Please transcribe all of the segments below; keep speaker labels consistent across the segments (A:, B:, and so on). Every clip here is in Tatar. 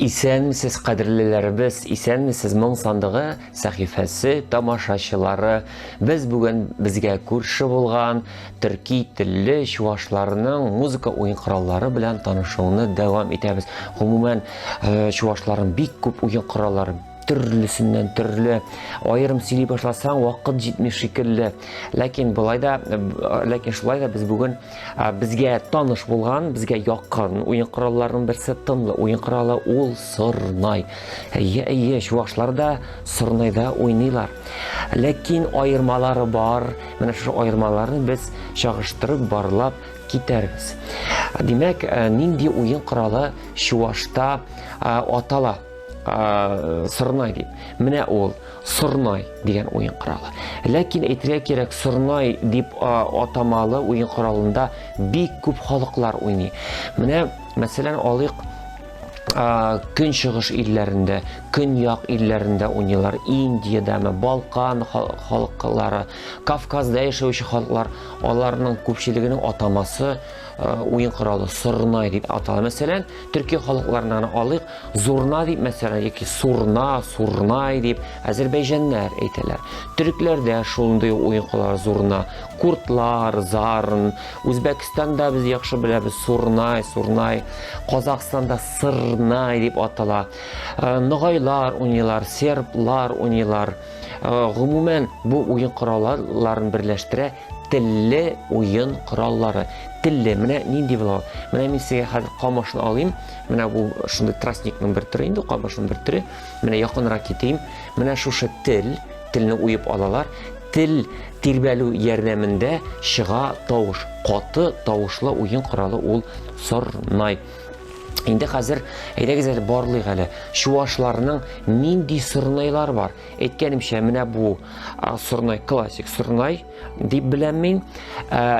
A: Исәнмесез, кадерлеләребез, исәнмесез, Моң сандыгы сәхифәсе тамашачылары. Без бүген безгә күрше булган төрки телле чувашларның музыка уен кораллары белән танышуны дәвам итәбез. Гомумән, чувашларның бик күп уен кораллары, төрлесеннән төрле. Аерым сөйли башласаң, вакыт җитми шикелле. Ләкин болай да, ләкин шулай да без бүген безгә таныш булган, безгә якын уен коралларының берсе тынлы уен коралы ул сорнай. Әйе, әйе, чувашлар да сорнайда уйныйлар. Ләкин аермалары бар. Менә шушы аермаларны без чагыштырып, барлап китәрбез. Димәк, нинди уен коралы чувашта атала? Сорнай дип. Менә ул сорнай дигән уен коралы. Ләкин әйтергә кирәк, сорнай дип атамалы уен коралында бик күп халыклар уйный. Менә, мәсәлән, алыйк көнчыгыш илләрендә, көньяк илләрендә уйныйлар, Индиядәме, Балкан халыклары, Кавказда яшәүче халыклар, аларның күпчелегенең атамасы уен коралы сорнай дип атала. Мәсәлән, төрки халыкларны гына алыйк, зурна дип, мәсәлән, яки сурна, сурнай дип әзербәйҗаннар әйтәләр. Төрекләрдә шундый уен коралы зурна, курдлар, зарн, Үзбәкстанда без яхшы беләбез сурнай, сурнай, Казахстанда сырнай дип атала. Ногайлар уйныйлар, серблар уйныйлар. Гомумән, бу уен коралларын берләштерә телле уен кораллары. Телле, менә нинди була ул? Менә мин сезгә хәзер камышны алыйм. Менә бу шундый тростникның бер төре инде, камышның бер төре. Менә якынрак китим. Менә шушы тел, телне уеп алалар. Тел тирбәлү ярдәмендә чыга тавыш. Каты тавышлы уен коралы ул сорнай. Инде хәзер әйдәгез әле барлыйк әле. Чуашларның нинди сорнайлар бар? Әйткәнемчә, менә бу сорнай классик сорнай дип беләм мин.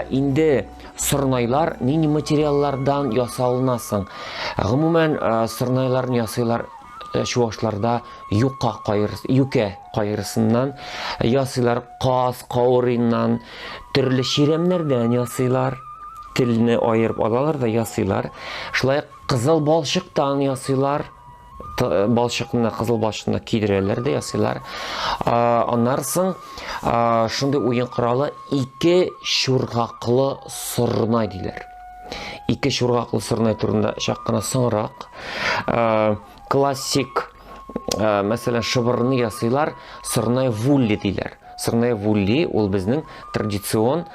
A: Инде сорнайлар нинди материаллардан ясалына соң? Гомумән, сорнайларны ясыйлар чуашларда юка кайры, юкә кайрысыннан ясыйлар, каз каурыйннан, төрле чирәмнәрдән ясыйлар. Телне аерып алалар да ясыйлар. Шулай кызыл балчыктан ясыйлар. Балчыкны, кызыл балчыкны көйдерәләр дә ясыйлар. Аннан соң шундый уен коралы ике чургаклы сорнай диләр. Ике чургаклы сорнай турында чак кына соңрак. Классик, мәсәлән, шыбырны ясыйлар, сорнай вулли диләр. Сорнай вулли ул безнең традицион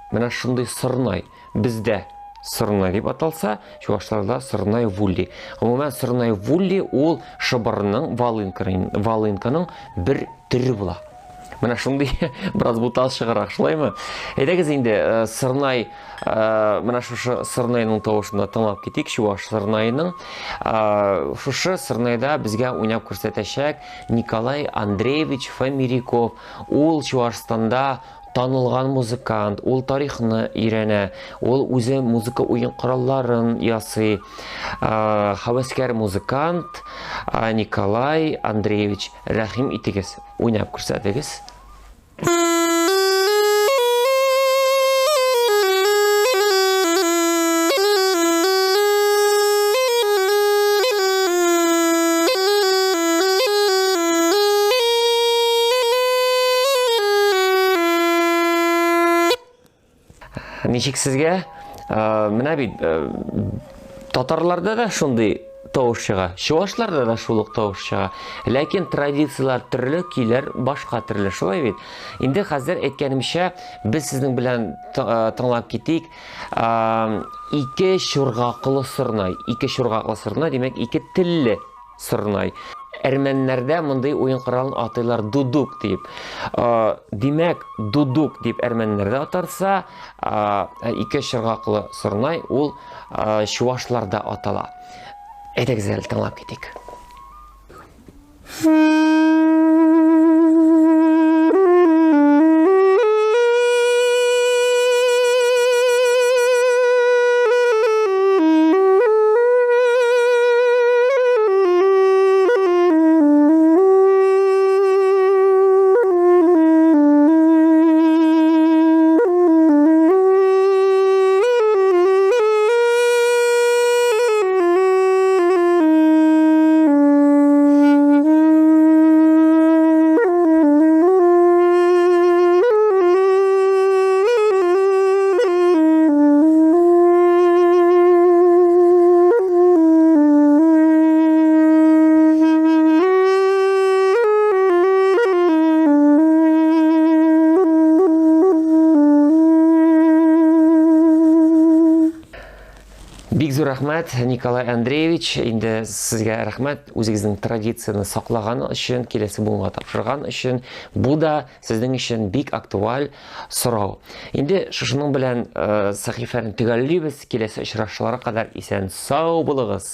A: менә шундый сорнай. Бездә сорнай дип аталса, чувашларда сорнай вулли. Гомумән, сорнай вулли ул шыбырның, волынканың бер төре була. Менә шундый бераз буталчыграк, шулаймы? Әйдәгез инде, сорнай, менә шушы сорнайның тавышын да тыңлап китик, чуваш сорнаеның. Шушы сорнайда безгә уйнап күрсәтәчәк Николай Андреевич Фомиряков. Ул Чувашстанда танылган музыкант, ул тарихны өйрәнә, ул үзе музыка уен коралларын ясый. Һәвәскәр музыкант Николай Андреевич, рәхим итегез, уйнап күрсәтегез. Ничек сезгә? Менә бит татарларда да шундый тавыш чыга, чувашларда да шул ук тавыш чыга. Ләкин традицияләр төрле, көйләр башка төрле, шулай бит? Инде хәзер әйткәнемчә, без сезнең белән тыңлап китик. Ике чургаклы сорнай, ике чургаклы сорнай, димәк, ике телле сорнай. Әрмәннәрдә мондый уен коралын атыйлар дудук дип. Димәк, дудук дип әрмәннәрдә атарса, ике чыргаклы сорнай ул чувашларда атала. Әйдәгез әле тыңлап китик. Бик зур рәхмәт, Николай Андреевич. Инде сезгә рәхмәт үзегезнең традицияне саклаган өчен, киләсе буынга тапшырган өчен. Бу да сезнең өчен бик актуаль сорау. Инде шушының белән э, сәхифәне төгәллибез. Киләсе очрашуларга кадәр исән сау булыгыз.